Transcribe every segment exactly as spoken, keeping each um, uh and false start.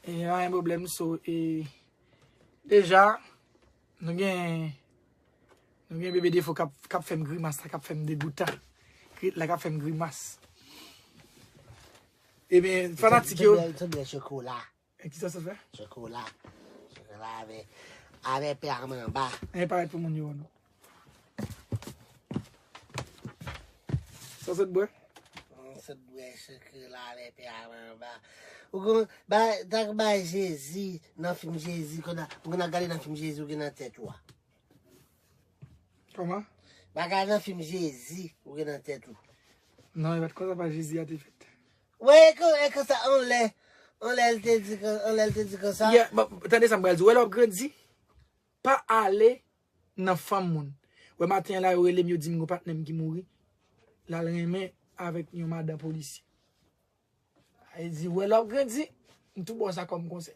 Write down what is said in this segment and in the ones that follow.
E pa gen pwoblèm, so, e, deja, nou gen, nou gen bebe Defo k ap, k ap fè m grimas la, k ap fè m degoutan. Krit la k ap fè m grimas. Ebyen, fanatik yo. Sanble, sanble chokola. E kisa sa fè? Chokola. Chokola avè, avè pè a manba. E parèt pou moun yo, non. Sa w sot bwè? Mwen sot bwè chokola avè pè a manba. Ou konn, ba, tank bay Jezi, nan fim Jezi, konn a, ou konn ap gade nan fim Jezi, ou gen nan tèt ou a. Kòman? Bagay nan fim Jezi, ou gen nan tèt ou. Non, e pa t konsa pa Jezi a te fèt. Wè, e kon, e konsa, anlè, anlè l te di kon, anlè l te di konsa. Yeah, bon, tande sa m pral di w. Wè lè w ap grandi, pa ale nan fanm moun. Wè maten an la, yo rele m, yo di m gon patnè m ki mouri. L al renmen avèk yon madan polisye. Sa vle di, wè lè w ap grandi, m tou ba w sa kòm konsèy.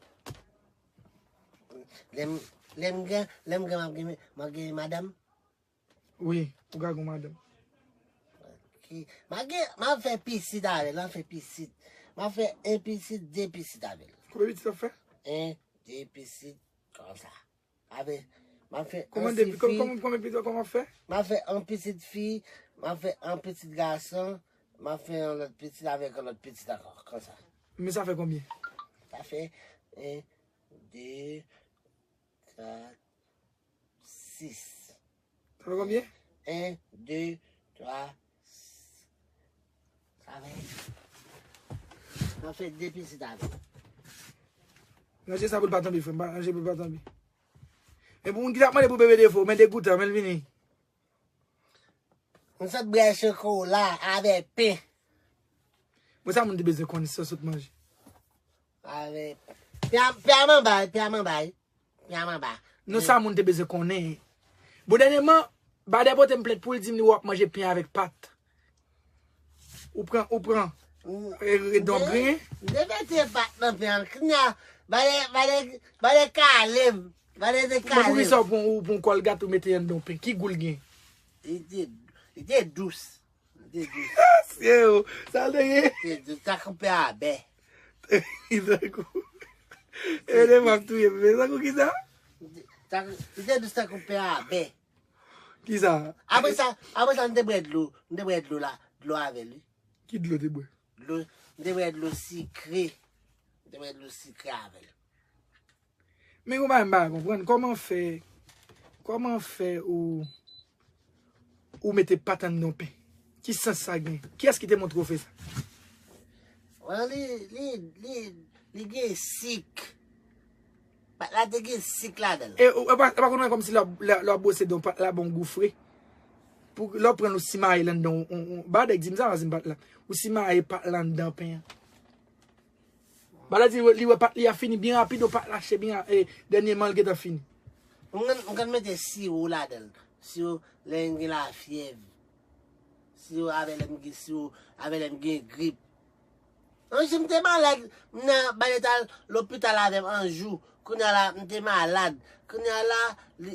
Lè m, lè m gran, lè m gran, m ap gen, m ap gen madanm. Wi, ou ka gon madanm. Ok. M ap gen, m ap fè pitit avè l, m ap fè pitit. M ap fè en pitit, de pitit avè l. Konbyen pitit w ap fè? En, de pitit, konsa. Avè, m ap fè an ti fi. Konbyen pitit, kòman w ap fè? M ap fè an pitit fi, m ap fè an pitit gason, m ap fè an lòt pitit avèk an lòt pitit ankò, konsa. Men sa fè konbyen? Sa fè en, de, kat, sis. Sa fè konbyen? En, de, twa, sa fè. Sa fè de pitit avè. Ranje sa pou l pa tonbe, frè m. Ranje pou l pa tonbe. Men pou moun ki t ap mande pou bebe Defo, men degoutan, men l vini. M sot bwè chokola avè pen. Bon, sa moun te bezwen konn sa w sot manje. Avè pen a, pen a manba, pen a manba. Pen a manba. Non, sa moun te bezwen konnen. Bon, dènyèman, Badè pote m plent pou l di m li wè w ap manje pen avèk pat. Ou pran, ou pran, e, e, don griyen. M te mete pat nan pen an. Kounye a, Badè, Badè, Badè kale m. Badè te kale m. Men poukisa w pran, ou pran kòlgat ou mete anndan yon pen? Ki gou l gen? Li te, li te dous. Li te dous. Sye o, sa l te gen? Li te dous, tankou pen a bè. Tankou. E de m ap touye m, men tankou kisa? Tankou, li te dous tankou pen a bè. Kisa? Apre sa, apre sa, m te bwè dlo, m te bwè dlo la, dlo avè l, wi. Ki dlo te bwè? Dlo, m te bwè dlo sikre. M te bwè dlo sikre avè l. Men yon bagay m pa konprann, kòman fè, kòman fè ou, ou mete pat anndan yon pen? Ki sans sa gen? Kiyès ki te montre w fè sa? Bon, li, li, li, li gen sik. Pat la te gen sik ladan l. E, ou, e pa, e pa konn wè kòmsi lè, lè, lè w ap bwose don pat la, bon gou fre. Pou, lè w pran l, ou simaye l anndan, on, on, on, Badè k di m sa, pa di m pat la. Ou simaye pat la anndan pen an. Ba la di li wè pat li a fini byen rapid, ou pat lache byen, e, dènyèman l gentan fini. M konn, m konn mete siwo ladan l. Siwo lè m gen lafyèv. Siwo avè lè m gen siwo, avè lè m gen grip. Yon jou m te malad, m nan, Badè t al lopital avè m yon jou. Kounye a la, m te malad. Kounye a la, li,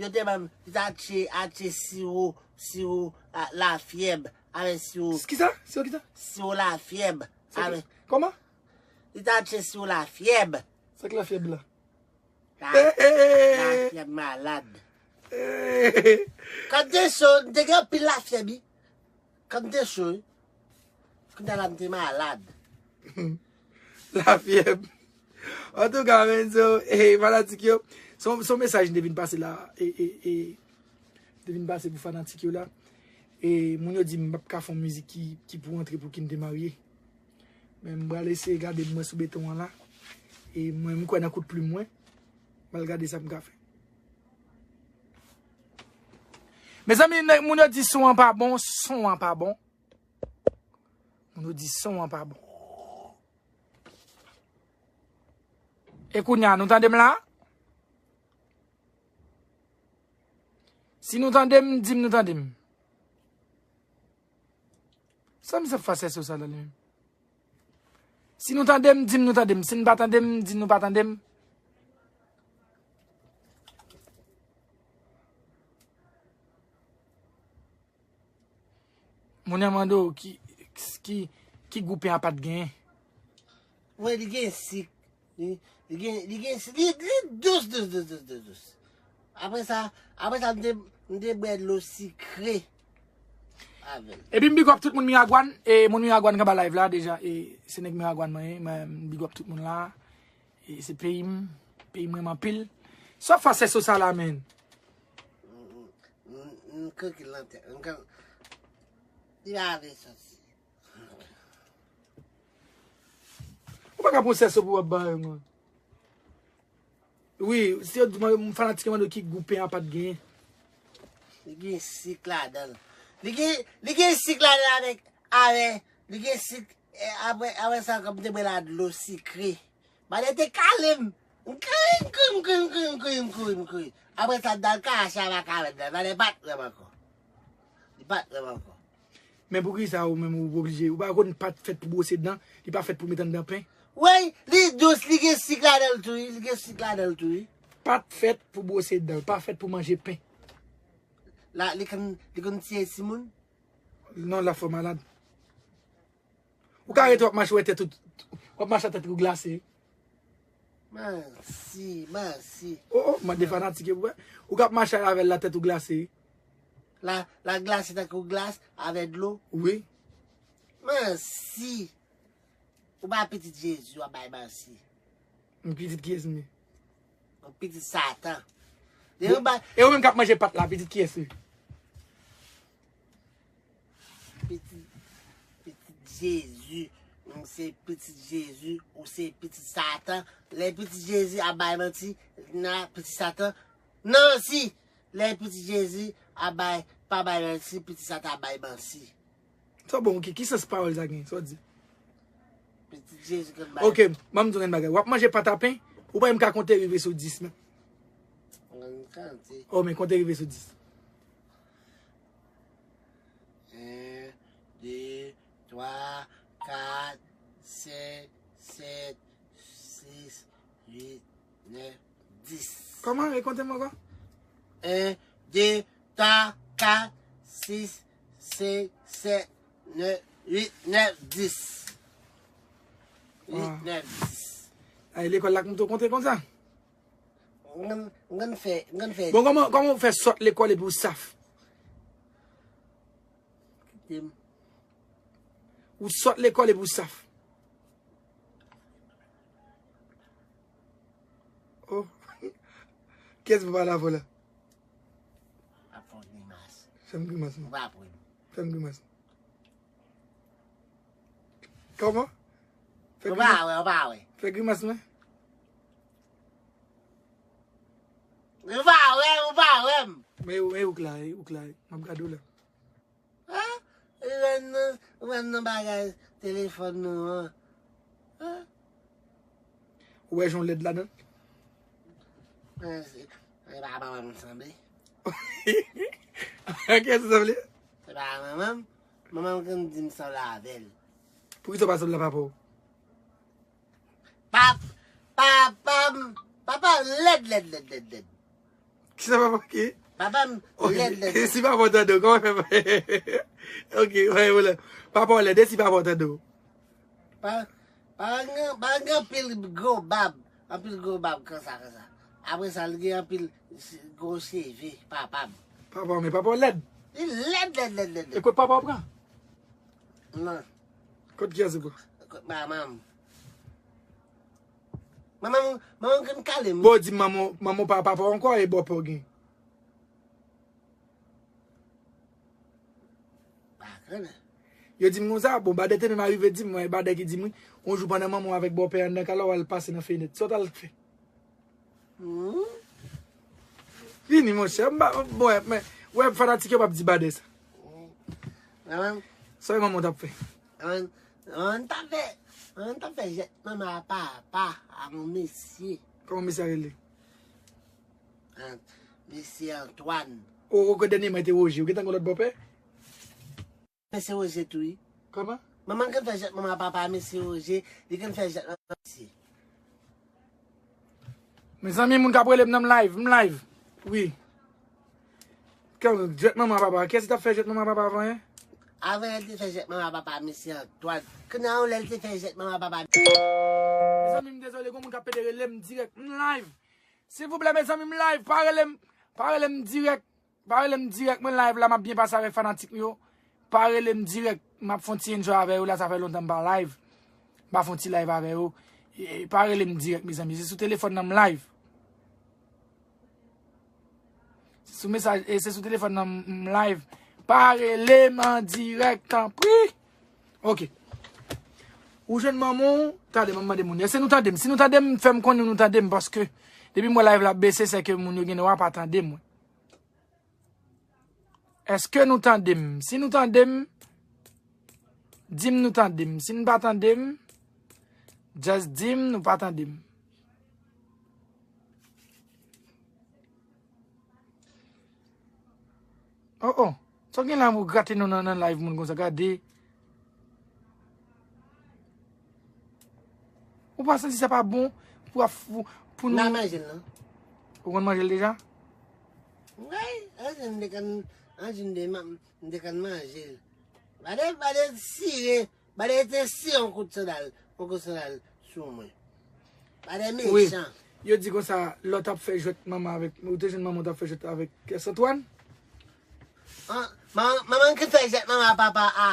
yo te ban m, li t atche, atche siwo, siwo, a, lafyèb, avè siwo. Kisa? Siwo kisa? Siwo lafyèb. Sa ki, kòman? Li t atche siwo lafyèb. Sa k lafyèb la? La, lafyèb malad. Kòm te cho, m te gen anpil lafyèb, wi. Kòm te cho, wi. Kounye a la, m te malad. Lafyèb. Antouka, men, so, e, fanatik yo, se yon, se yon mesaj m te vin pase la, e, e, e, m te vin pase pou fanatik yo la. E, moun yo di m p ap ka fè yon mizik ki, ki pou antre pou ki m te marye. Men m pral eseye gade mwen sou beton an la. E mwen, m kwè nan kout plim mwen. M pral gade sa m ka fè. Mezanmi, nèg, moun yo di son an pa bon, son an pa bon. Moun yo di son an pa bon. E kounye a, nou tande m la? Si nou tande m, di m nou tande m. Sa misye ap fè sèso sa la li menm? Si nou tande m, di m nou tande m. Si n pa tande m, di nou pa tande m. Moun nan mande w ki, ki, ki gou pen a pat genyen. Wi, li gen sik. Li gen, li gen, li, li dous, dous, dous, dous, dous, dous. Apre sa, apre sa, m te, m te bwè dlo sikre avè l. Epi m big up tout moun Miragwàn. E moun Miragwàn k anba live la deja. E se nèg Miragwàn mwen ye. Mwen, m big up tout moun la. E se peyi m. Peyi m renmen anpil. Sa w ap fè sèso sa la, menn? M, m, m, m krankil nan tèt. M kran-, li pa vle sòti. Ou pa ka pran sèso pou w ap bay mwen. Wi, si yo di mwen, m fanatik yo mande ki gou pen a pa t genyen. Li gen sik ladan l. Li gen, li gen sik ladan l avèk, avè, li gen sik, eh, apre, apre sa, kòm te bwè la dlo sikre. Bade te kale m. M kouri, m kouri, m kouri, m kouri, m kouri, m kouri, m kouri. Apre sa, m t al kache avèk avè l. Bade pa t wè m ankò. Li pa t wè m ankò. Men poukisa ou menm ou oblije? Ou pa konn pat fèt pou bwose dan, li pa fèt pou met anndan pen? Wi, li dous, li gen sik ladan l tou, wi, li gen sik ladan l tou, wi. Pat fèt pou bwose dan, pa fèt pou manje pen. La, li konn, li konn tiye timoun? Non, l ap fè w malad. Ou ka rete w ap mache wè tèt ou, w ap mache a tèt ou glase. Mansi, mansi. Oh, oh, mande fanatik yo pou wè. Ou k ap mache avè l la tèt ou glase. La, la glase tankou glas avè dlo. Wi. Mansi. Ou pa pitit Jezi, w ap bay mansi. M pitit kiyès m ye? Ou pitit Satan. E ou menm k ap manje pat la, pitit kiyès ou ye? Pitit, pitit Jezi. Ou se pitit Jezi, ou se pitit Satan. Lè pitit Jezi ap bay manti, nan pitit Satan. Non, si. Lè pitit Jezi ap bay, pa bay manti, pitit Satan ap bay manti. Sa bon, ok. Ki sans pawòl sa gen? Sa w di? Pitit Jezi konn bay. Ok, ban m di w yon bagay. W ap manje pat a pen, ou pa menm ka konte rive sou dis, men. Mwen konn konte. Oh, men konte rive sou dis. En, de, twa, kat, senk, sèt, sis, uit, nèf, dis. Kòman? Rekonte m ankò. En, de, twa, kat, sis, senk, sèt, nèf, uit, nèf, dis. Uit, nèf, dis. Ay, lekòl la k montre w konte konsa? M konn, m konn fè, m konn fè. Bon, kòman, kòman w fè sòt lekòl epi w saf? Kite m. Ou sòt lekòl epi w saf. Oh. Kiyès ki pale avè w la? Ap fè yon grimas. Fè m grimas, non. Ou pa pou m. Fè m grimas. Kòman? Fè Ou pa wè, ou pa wè. Fè grimas, mwen. Ou pa wè, ou pa wè m. Men, men ou k la, ou k la. M ap gade w la. Hein? Ou wè nan, ou wè nan bagay telefòn nou an. Hein? Ou wè jan w lèd ladan? Hein, se, se pa manman m sanble. Kiyès ou sanble? Se pa manman m. Manman m konn di m sanble avè l. Poukisa w pa sanble a papa w? Pap, papa m, papa m lèd, lèd, lèd, lèd, lèd. Kisa papa w ki? Papa m lèd, lèd, E lèd. Si papa w tande w, kòman fè? Ok, pa gen pwoblèm. Papa w lèd, e si papa w tande w? Pa, pa gen, pa gen anpil gwo bab, anpil gwo bab konsa, konsa. Apre sa, li gen anpil gwo cheve, papa m. Papa w, men papa w lèd. Li lèd, lèd, lèd, lèd, E lèd. kot papa w pran? Non, Kot kiyès ou pran? kot manman m. Manman m, manman m konn kale m. Bon, di manman, manman w pa papa w ankò e bòpè w gen. Pa konnen. Yo di m konsa, bon, Badè te menm arive di m, wè, Badè ki di m, wi, yon jou pandan manman w avèk bòpè anndan kay la, w al pase nan fenèt. Sa w t al fè? Hmm? Vini, monchè, m pa, bon, wè, men, wè, fanatik yo p ap di Badè sa. Manman m, Sa wè manman w t ap fè? manman m, manman m t ap fè, manman m t ap fè jèt manman a papa a yon mesye. Kòman mesye a rele? An, mesye Antoine. O, o, ke dènyèman te Woje. Ou gentan gen lòt bòpè? Mesye Woje tou, wi. Kòman? Manman m konn fè jèt manman a papa a mesye Woje, li konn fè jèt manman mesye. Mezanmi, moun k ap rele m nan m live, m live. Wi. Kè jèt manman papa, kiyès ki t ap fè jèt manman papa avan, en? Avan, lè l te fè jèt manman papa misye Antoine. Kounye a, lè l te fè jèt manman papa. Mezanmi, m dezole, gon moun K P D rele m dirèk, m live. Silvouplè, mezanmi, m live, pa rele m, pa rele m dirèk, pa rele m dirèk, mwen live la, m ap byen pase avèk fanatik m yo. Pa rele m dirèk, m ap fè yon ti enjoy avè yo la, sa fè lontan m pa live. M pa fè yon ti live avè yo. E, pa rele m dirèk, mezanmi, se sou telefòn nan m live. Se sou mesaj, e se sou telefòn nan m, m live. Pa rele m an dirèk, tanpri. Ok. Ou jwenn manman w, tande, m ap mande moun yo. Èske nou tande m? Si nou tande m, fè m konnen nou tande m, paske depi m wè live la ap bese, se ke moun yo gen dwa pa tande mwen. Èske nou tande m? Si nou tande m, di m nou tande m. Si n pa tande m, just di m nou pa tande m. Oh, oh. Sa w gen la pou grate nou nan, nan live moun konsa, gade. Ou pa santi sa pa bon pou, pou, pou nou. N a manje l, non? Ou konn manje l deja? Wi, anjou m te konn, anjou m te, m te konn manje l. Gade, gade sire, gade te sire yon kout sandal, yon kout sandal sou mwen. Gade mechan. Yo di konsa, lè w t ap fè jwèt manman avèk, ou te jwenn manman w t ap fè jwèt avèk kès Antwàn? An, man-, manman ki fè jwèt manman papa a,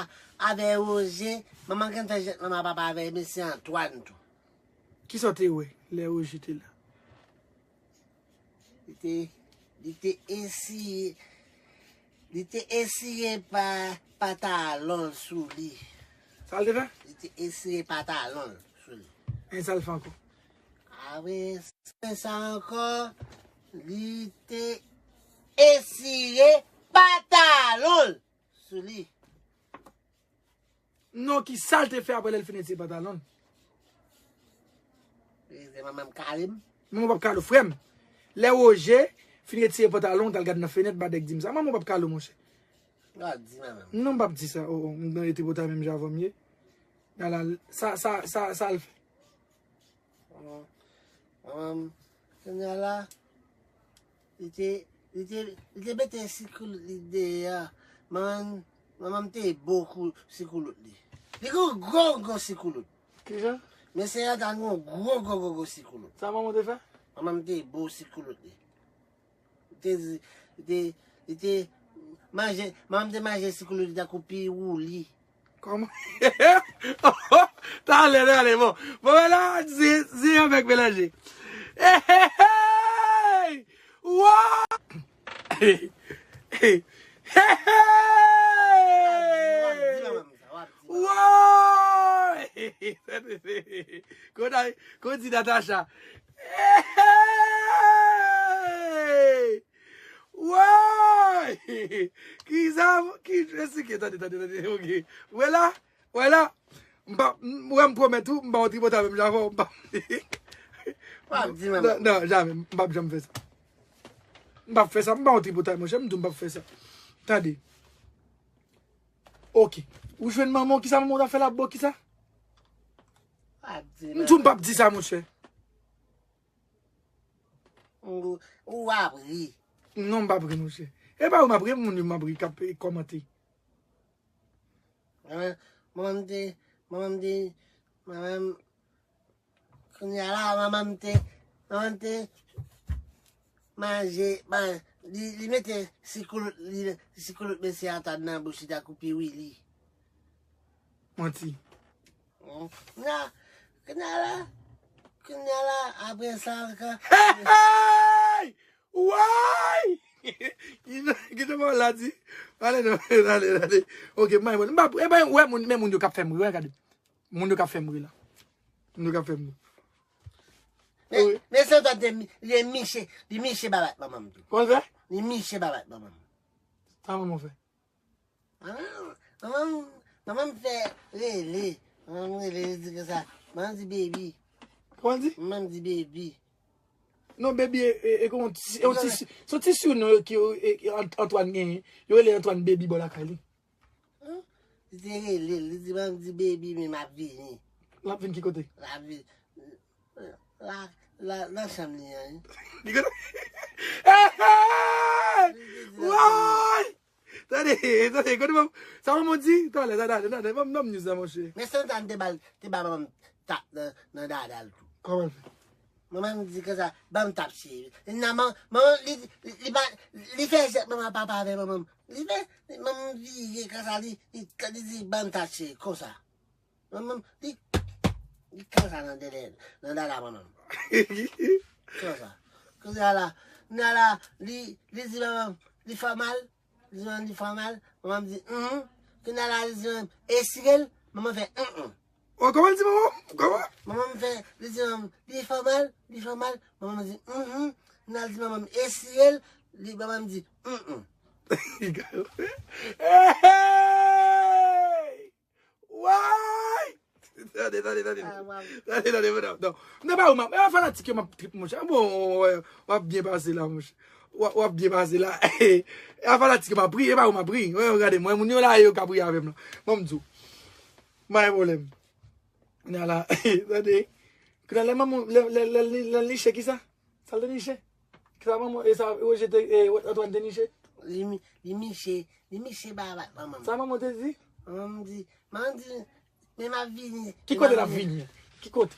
avè Roje, manman ki fè jwèt manman papa avè mesye Antwàn tou. Kisa w te wè lè Roje te la? Li te, li te esire, li te esire pa, patalon l sou li. Sa l te fè? Li te esire patalon l sou li. E sa l fè ankò? Apre sa ankò, li te esire patalon l sou li. Non, kisa l te fè apre lè l fin retire pantalon l? Li di manman m kale m. Manman w p ap kale w, frè m. Lè Roje fin retire pantalon l, t al gad nan fenèt, Badèk di m sa. Manman w p ap kale w, monchè. W ap di manman m. Non, m p ap di sa. Oh, oh, m nan rete pou ta menm jan avè m ye. Ala, sa, sa, sa, sa l fè? Manman, manman m, kounye a la, li te, li te, li te mete sikoulout li deyò. Manman, manman m te bo kou sikoulout li. Li gon gwo, gwo sikoulout. Kijan? Mesye a ta gon gwo, gwo, gwo, gwo sikoulout. Sa manman w te fè? Manman m te bo sikoulout li. Li te, li te, li te manje, manman m te manje sikoulout li tankou piwouli. Kòman? Talè, talè, bon. Bon, men la, zen, zen avèk melanje. Hey, hey, hey! Wa! Hey, hey! Wa! Kote, kote Natacha? Hey! Woy! Kisa, ki, esplike, tande, tande, tande, ok. Wè la, wè la. M pa, m, wè m pwomèt ou, m pa yon tripotay menm jan avè w, m pa. W ap di manman. Non, non, jamè, m p ap janm fè sa. M p ap fè sa, m pa yon tripotay, monchè, m di w m p ap fè sa. Tande. Ok. Ou jwenn manman w, kisa manman w ta fè l ap bo, kisa? W ap di manman. M di w m p ap di sa, monchè. Ou, ou ap ri. Non, m p ap ri, monchè. E pa ou m ap ri, moun yo m ap ri k ap, e, kòmante. Manman, manman m te, manman m te, manman m, kounye a la, manman m te, manman m te manje, man, li, li mete sikoulout, li, sikoulout mesye Antoine nan bouch li tankou piwili. Manti. Kounye a la, kounye a la, apre sa ankò. Hey, hey! Woy! Kite m la di. Ale non, ale, ale. Ok, m pa, m pa, e pa wè moun, men moun yo k ap fè m ri, wè, gade. Moun yo k ap fè m ri la. Moun yo k ap fè m ri. Men, men se tande, li miche, li miche babay manman m tou. Kòman l fè? Li miche babay manman m. Sa manman w fè? Ah, manman m, manman m fè rele. Manman m rele, li di konsa. Manman m di baby. Kòman l di? Manman m di baby. Non, baby, e, e, e, se yon ti, se yon ti surnom ki, e, e, Ant-, Antoine genyen. Yo rele Antoine baby bò lakay li. Li te rele l, li di, "Manman m di baby, men m ap vini." L ap vin ki kote? L ap vin. La, la, nan chanm li an, wi. Li kote? Hey, hey! Woy! Tande, tande, kote manman, sa manman di? Talè, talè, talè, talè, ban m, ban m news la, monchè. Men Santana te ba l, te ba manman m tap nan, nan dada l tou. Kòman l fè? Manman m di konsa, ban m tap cheri. Nan, man, manman, li, li, li pa, li fè jès manman papa avè manman m. Li fè, manman m vire konsa, li, li, li di, ban m tap cheri, konsa. Manman m, li, li konsa nan dèyè, nan dada manman m. Konsa. Kounye a la, kounye a la, li, li di manman m, li fè w mal. Li di manman m, li fè w mal. Manman m di, mhm. Kounye a la, li di manman m, esire l. Manman fè, mhm. Oh, kòman l di manman? Kòman? Manman m fè, li di manman m, li fè w mal, li fè w mal. Manman m di, mhm. Kounye a l di manman m, esire l. Li, manman m di, mhm. Hey, hey! Why? Tande, tande, tande. Ah, wow. Tande, tande, madam. Non. M nan ba ou, man. E fanatik yo m ap trip, monchè. Bon, w ap byen pase la, monchè. W ap, w ap byen pase la. E fanatik yo m ap ri, e ba ou m ap ri. Wè, gade, mwen, moun yo la, yo k ap ri avè m la. Bon, m di w. M pa gen pwoblèm. Kounye a la, tande. Kounye a lè manman, lè, lè, lè, lè, lè l niche, kisa? Sa l te niche? Kisa manman, e sa, Roger te, e, Antoine te niche? Li mi-, li miche, li miche ba bat manman m. Sa manman te di? Manman m di, manman di, men m ap vini. Ki kote l ap vini? Ki kote?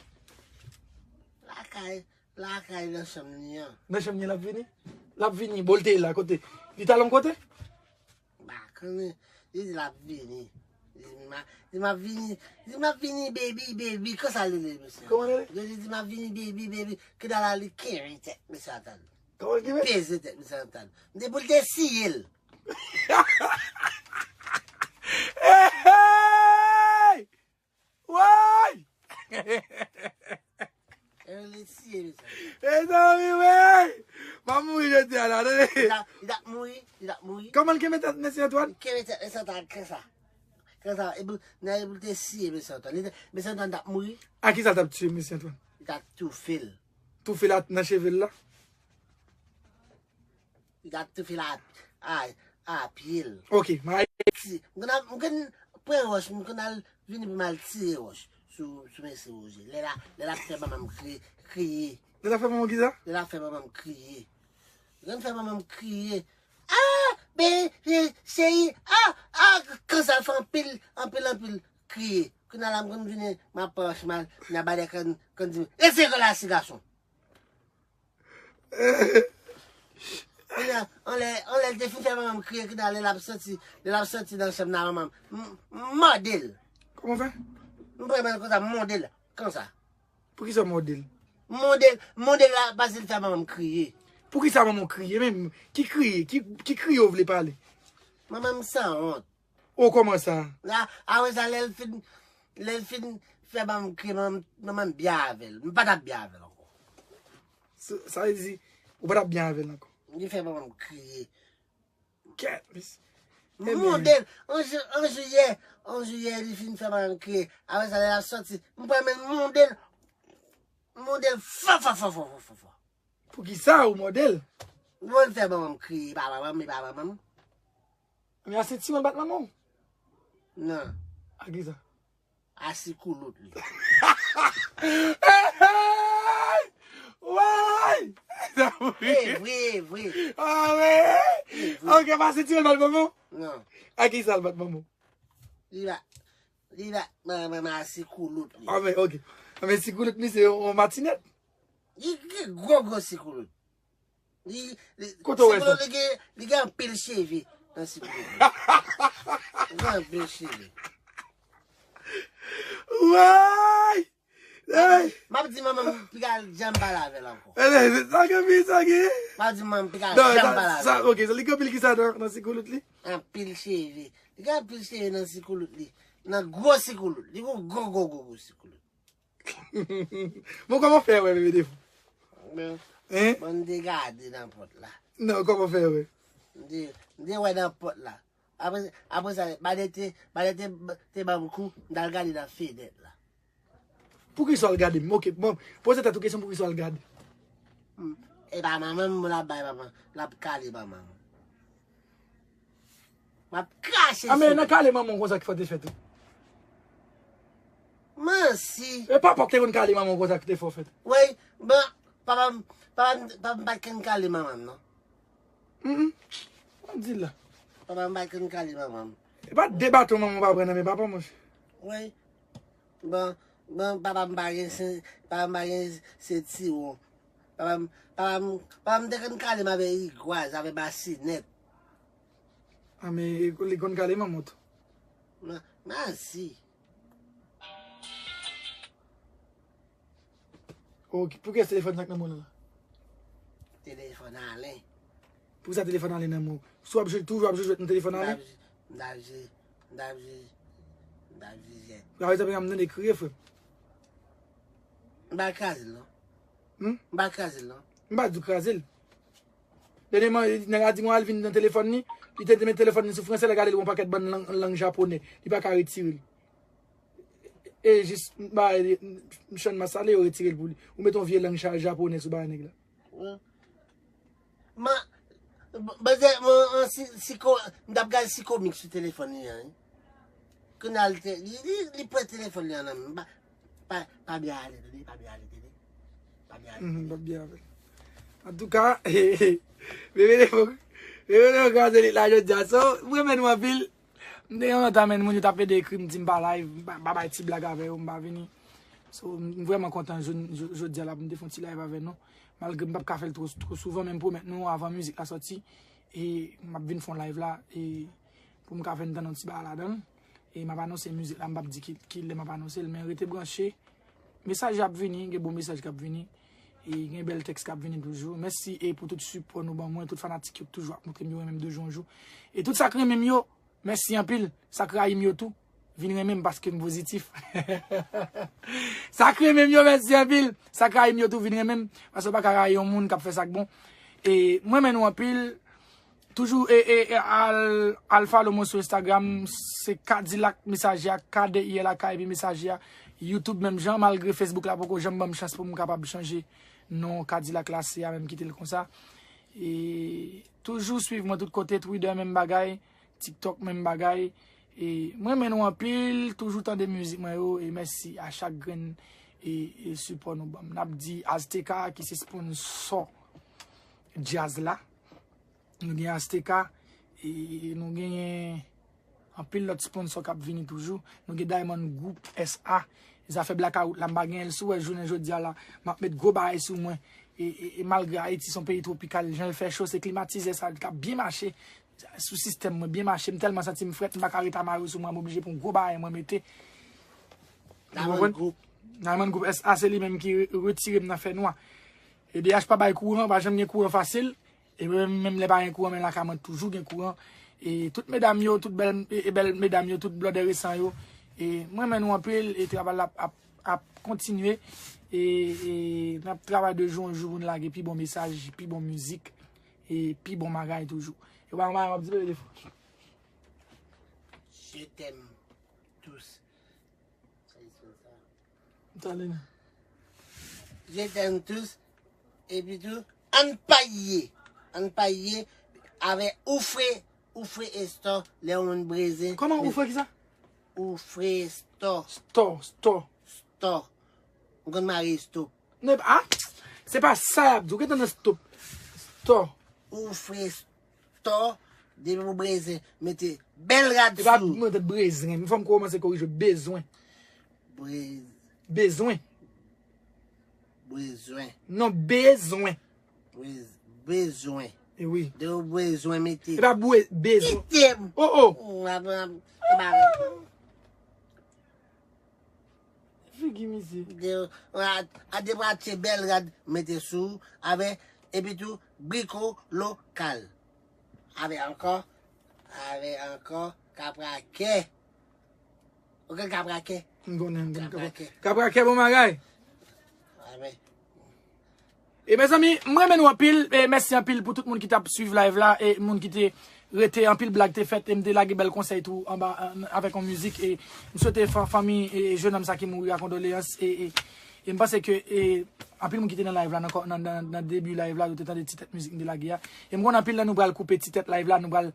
Lakay, lakay nan chanm li an. Nan chanm li an l ap vini? L ap vini, bon, l te la, kote? Li t al yon kote? M pa konnen. Li di l ap vini. Li di, "M a-, li di, m ap vini. Li di, m ap vini, baby, baby." Konsa l rele misye. Kòman l rele? Li di, "M ap vini, baby, baby." Kounye a la, li kenbe tèt misye antann. Kòman l kenbe? Li peze tèt misye antann. M di pou l te siye l. Hey, hey! Woy! E li siye misye. Mezanmi, wey! M ap mouri jodi a la, tande. Li t ap, li t ap mouri, li t ap mouri. Kòman l kenbe tèt mesye Antoine? Li kenbe tèt mesye Antoine konsa. Konsa, epi, nan epi l te siye mesye Antoine. Li te, mesye Antoine t ap mouri. A kisa l t ap tiye mesye Antoine? Li t ap toufe l. Toufe l nan cheve l la? Li t ap toufe l a, a, a pye l. Ok, m a. Si, m konn ap, m konn pran wòch, m konn al vini pou m al tire wòch sou, sou mesye Roger. Lè la, lè l ap fè manman m kri-, kriye. Lè l ap fè manman w kisa? Lè l ap fè manman m kriye. Lè l fè manman m kriye. Ah, ben, ben, cheri, ah, ah, konsa l fè anpil, anpil, anpil kriye. Kounye a la m konn vini, m ap pran wòch m al, m ap ba de konn, konn di, "Retire kò la, ti gason." Kounye a, anlè, anlè l te fin fè manman m kriye, kounye a lè l ap soti, lè l ap soti nan chanm nan manman m, m, m mòde l. Kòman w fè? M pran men l konsa, m mòde l, konsa. Poukisa w mòde l? M mòde l, m mòde l la, paske l fè manman m kriye. Poukisa manman w kriye menm? Ki kriye? Ki, ki kriye w vle pale? Manman m sanwont. Oh, kòman sa? La, apre sa, lè l fin, lè l fin fè ban m kriye, manman m, manman m byen avè l. M pa t ap byen avè l ankò. Sa, sa vle di, ou pa t ap byen avè l ankò? Li fè manman m kriye. Kèt, mesye. M mòde l, an ju-, an jiyè, an jiyè, li fin fè manman m kriye. Apre sa, lè l ap soti, m pran men l, m mòde l. M mòde l fò, fò, fò. Poukisa ou mòde l? Bon, l fè manman m kriye, pa manman m, e pa manman m. Men a se tiwèl bat manman w? Non. A kisa? A sikoulout li. Hey, hey! Woy! E vre, e vre. Ah, wi? E vre. Ok, pa se tiwèl bat manman w? Non. A kisa l bat manman w? Li bat, li bat manman m a sikoulout li. Ah, men, ok. Ah, men sikoulout li se yon matinèt. Li gen gwo, gwo sikoulout. Li, li, kote w wè sa? Sikoulout li gen, li gen anpil cheve nan sikoulout li. Li gen anpil cheve. Woy! Hey! M ap di manman m piga janm pale avè l ankò. Sa gen fi, sa gen. M ap di manman m piga janm pale avè l. Ok, sa li gen anpil kisa nan, nan sikoulout li? Anpil cheve. Li gen anpil cheve nan sikoulout li. Nan gwo sikoulout. Li gon gwo, gwo, gwo, gwo sikoulout. Bon, kòman w fè wè, bebe defo? Men, hein? Bon, m te gade nan pòt la. Non, kòman w fè wè? M te, m te wè nan pòt la. Apre, apre sa, Badè te, Badè te, te ban m kou, m t al gade nan fenèt la. Poukisa w al gade m? Ok, bon, poze tèt ou kesyon poukisa w al gade. Hmm. E pa manman m, l ap bay manman, l ap kale manman m. M ap krache sou li. A, men nan kale manman w konsa ki fè w te fè tou. Mansi. E papa w ki te konn kale manman w konsa ki te fè w fè tou. Wi, bon, papa m, papa m, papa m pa t konn kale manman m, non. Mm, mm. Sa w di la? Papa m pa t konn kale manman m. E pa de baton manman w pa pran nan men papa w, monchè. Wi. Bon, Bon, papa m pa gen sen-, papa m pa gen sentiwon. Papa m, papa m, papa m te konn kale m avè rigwaz, avè basinèt. Ah, men li konn kale manman w tou. Ma-, Mèsi. Ok, pou kiyès telefòn sa k nan men w la? Telefòn Alen. Poukisa telefòn Alen nan men w? Si w ap jwe, toujou ap jwe jwèt nan telefòn Alen? M t ap jwe, m t ap jwe, m t ap jwe, m t ap jwe jwèt. Sa vle di m tande kriye, frè m. M pa kraze l non. Hmm? M pa kraze l non. M pa di w kraze l. Dènyèman, nèg la di mwen al vin nan telefòn li. Li te met telefòn li sou fransè, lè gade l yon pakèt bann lang, lang japonè. Li pa ka retire l. E jis, m ba, m chann masale, yo retire l pou li. Ou met yon vye lang ja-, japonè sou bagay nèg la. Wi. Ma, bezwen, mwen, mwen, si, si ko, m t ap gade si komik sou telefòn li an, wi. Kounye a, li, te- li, li, li pran telefòn li an nan men m. Pa, pa, pa byen ale, tande, pa byen ale, tande. Pa byen ale. Mhm, pa byen avè l. Antouka, bebe de fok, bebe de fok kraze lit la jodi a. So, mwen menm anpil. M te gen lontan menm moun yo t ap ede ekri m, di m pa live, m pa, m pa bay ti blag avè yo, m pa vini. So, m vrèman kontan jodi a la pou m te fè yon ti live avè nou. Malgre m p ap ka fè l twò, twò souvan, men m pwomèt nou avan mizik la sòti, e m ap vin fè yon live la, e pou m ka fè n tann yon ti bagay ladan l. E m ap anonse mizik la, m p ap di ki, ki lè m ap anonse l, men rete branche. Mesaj ap vini, gen bon mesaj k ap vini. E gen bèl tèks k ap vini toujou. Mèsi e pou tout sipò nou ban mwen, tout fanatik yo k toujou ap montre m yo renmen m de jou an jou. E tout sa k renmen m yo, mèsi anpil. Sa k rayi m yo tou, vin renmen m paske m pozitif. Sa k renmen m yo, mèsi anpil. Sa k rayi m yo tou, vin renmen m. Paske w pa ka rayi yon moun k ap fè sa k bon. E mwen renmen nou anpil. Toujou e, e, e, al, al follow mwen sou Instagram, se Kadilak Mesaje a, K D I L A K epi Mesaje a. YouTube menm jan, malgre Facebook la poko janm ban m chans pou m kapab chanje non Kadilak la, se a menm kite l konsa. E toujou swiv mwen tout kote, Twitter menm bagay, TikTok menm bagay. E mwen renmen nou anpil, toujou tande mizik mwen yo, e mèsi a chak grenn e, e sipò nou ban m. N ap di Azteka ki se sponsò djaz la. Nou gen Azteka, e nou genyen anpil lòt sponsò k ap vini toujou. Nou gen Diamond Group S A. Zafè blakawout la, m pa genyen l. Si w wè jounen jodi a la, m ap met gwo bagay sou mwen. E, e, e malgre Ayiti se yon peyi twopikal, jan l fè cho, se klimatizè sa k ap byen mache sou sistèm mwen, byen mache. M tèlman santi m frèt, m pa ka ret a mare sou mwen, m oblije pran yon gwo bagay mwen mete. Ou konprann? Diamond Group S A se li menm ki re- retire m nan fènwa. E D H pa bay kouran, pa janm gen kouran fasil. E mwen menm lè pa gen kouran, men lakay mwen toujou gen kouran. E tout medam yo, tout bèl, e, e bèl medam yo, tout blòdè resan yo. E mwen renmen nou anpil, e travay la ap, ap, ap kontinye. E, e n ap travay de jou an jou pou n lage pi bon mesaj, pi bon mizik, e pi bon bagay toujou. E w pa wè m ap di bebe de fò. Je t'aime tous. Talè nan. Je t'aime tous. Epi tou, ann pa ye. Ann pa ye avè Oufre, Oufre Store, lè yon moun breze. Kòman ou fè ki sa? Oufre Store. Store, store. Store. M konn mare stop. Non, ah, se pa sa y ap di. Ou gentan nan stop. Store. Oufre Store, depi ou breze, mete bèl rad sou. E pa mwen tèt brezwen. Fò m kòmanse korije bezwen. Brez- Bezwen. Bezwen. Non, bezwen. Brez- Bezwen. E wi. De ou bezwen mete. E pa bwe, bezwen. Kite m. Oh, oh. Ou ap- ap- ap- Figi misye. De ou a- a de pati bèl rad mete sou avè epi tou briko lokal. Avè ankò, avè ankò kaprakè. Ou konn kaprakè? M konnen, m konnen. Kaprakè. Kaprakè bon bagay. Avè. E mezanmi, m renmen nou anpil, e mèsi anpil pou tout moun ki t ap swiv live la, e moun ki te rete, anpil blag te fèt, e m te lage bèl konsèy tou anba, an- avèk yon mizik, e m swete fa- fanmi e jennonm sa ki mouri a kondoleyans, e, e, e m panse ke, e, anpil moun ki te nan live la, nan kò- nan, nan, nan debi live la, yo te tande ti tèt mizik m te lage a, e m konnen anpil nan nou pral koupe ti tèt live la, nou pral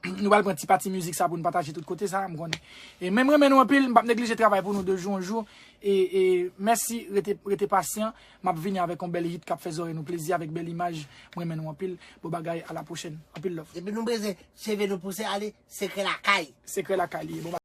nou pral pran ti pati mizik sa pou n pataje tout kote sa, m konnen. E men m renmen nou anpil, m p ap neglije travay pou nou de jou an jou. E, e mèsi, rete, rete pasyan. M ap vini avèk yon bèl hit k ap fè zòrèy nou plezi, avèk bèl imaj. M renmen nou anpil. Bon bagay, a la pwochèn. Anpil love. Depi nou breze, cheve nou pouse ale, sekrè lakay. Sekrè lakay li ye. Bon